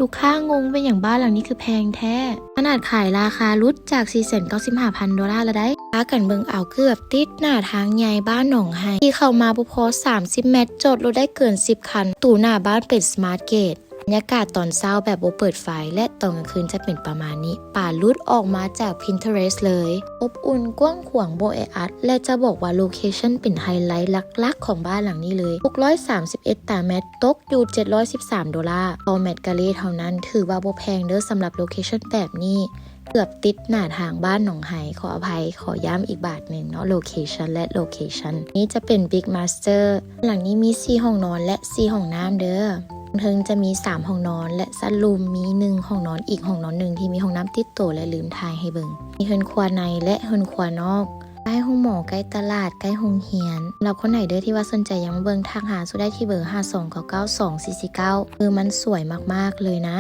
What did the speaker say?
ລູກຄ້າງົງ ເປັນຫຍັງບ້ານຫຼັງນີ້ຄືແພງແທ້? ຂະໜາດຂາຍລາຄາຫຼຸດຈາກສີ່ແສນເກົ້າສິບຫ້າພັນໂດລາລະໄດ໋. ພາກັນເບິ່ງເອົາ ເກືອບຕິດໜ້າທາງໃຫຍ່ບ້ານໜອງໄຮ. ຂີ່ເຂົ້າມາບໍ່ພໍສາມສິບແມັດ, ຈອດລົດໄດ້ເກີນສິບຄັນ. ປະຕູໜ້າບ້ານເປັນ Smart Gate. ບັນຍາກາດຕອນເຊົ້າແບບບໍ່ເປີດໄຟ ແລະ ຕອນກາງຄືນຈະເປັນປະມານນີ້. ປາຫຼຸດອອກມາຈາກ Pinterest ເລີຍ. ອົບອຸ່ນ, ກວ້າງຂວາງ, ບໍ່ແອອັດ ແລະ ຈະບອກວ່າໂລເຄຊັນເປັນໄຮໄລຫຼັກໆຂອງບ້ານຫຼັງນີ້ເລີຍ. ຫົກຮ້ອຍສາມສິບເອັດຕາແມັດ, ຕົກຢູ່ເຈັດຮ້ອຍສິບສາມໂດລາ. ຕໍ່ແມັດກາເລເທົ່ານັ້ນ ຖືວ່າບໍ່ແພງເດີ້ ສຳລັບໂລເຄຊັນແບບນີ້. ເກືອບຕິດໜ້າທາງບ້ານໜອງໄຮ. ຂໍອະໄພ, ຂໍຢ້ຳອີກບາດໜຶ່ງເນາະ, ໂລເຄຊັນ ແລະ ໂລເຄຊັນ. ນີ້ຈະເປັນ Big Master. ຫຼັງນີ້ມີສີ່ຫ້ອງນອນ ແລະ ສີ່ຫ້ອງນ້ຳເດີ້. ເທິງຈະມີສາມຫ້ອງນອນ ແລະ ຊັ້ນລຸ່ມມີໜຶ່ງຫ້ອງນອນ, ອີກຫ້ອງນອນໜຶ່ງທີ່ມີຫ້ອງນ້ຳຕິດໂຕ ແລະ ລືມຖ່າຍໃຫ້ເບິ່ງ. ມີເຮືອນຄົວໃນ ແລະ ເຮືອນຄົວນອກ. ໃກ້ໂຮງໝໍ, ໃກ້ຕະຫຼາດ, ໃກ້ໂຮງຮຽນ. ສຳລັບຄົນໃດເດີ້ທີ່ວ່າສົນໃຈຢາກມາເບິ່ງ, ທັກຫາສຸໄດ້ທີ່ເບີ ຫ້າສອງເກົ້າເກົ້າສອງສີ່ສີ່ເກົ້າ. ຄືມັນສວຍມາກໆເລີຍນະ.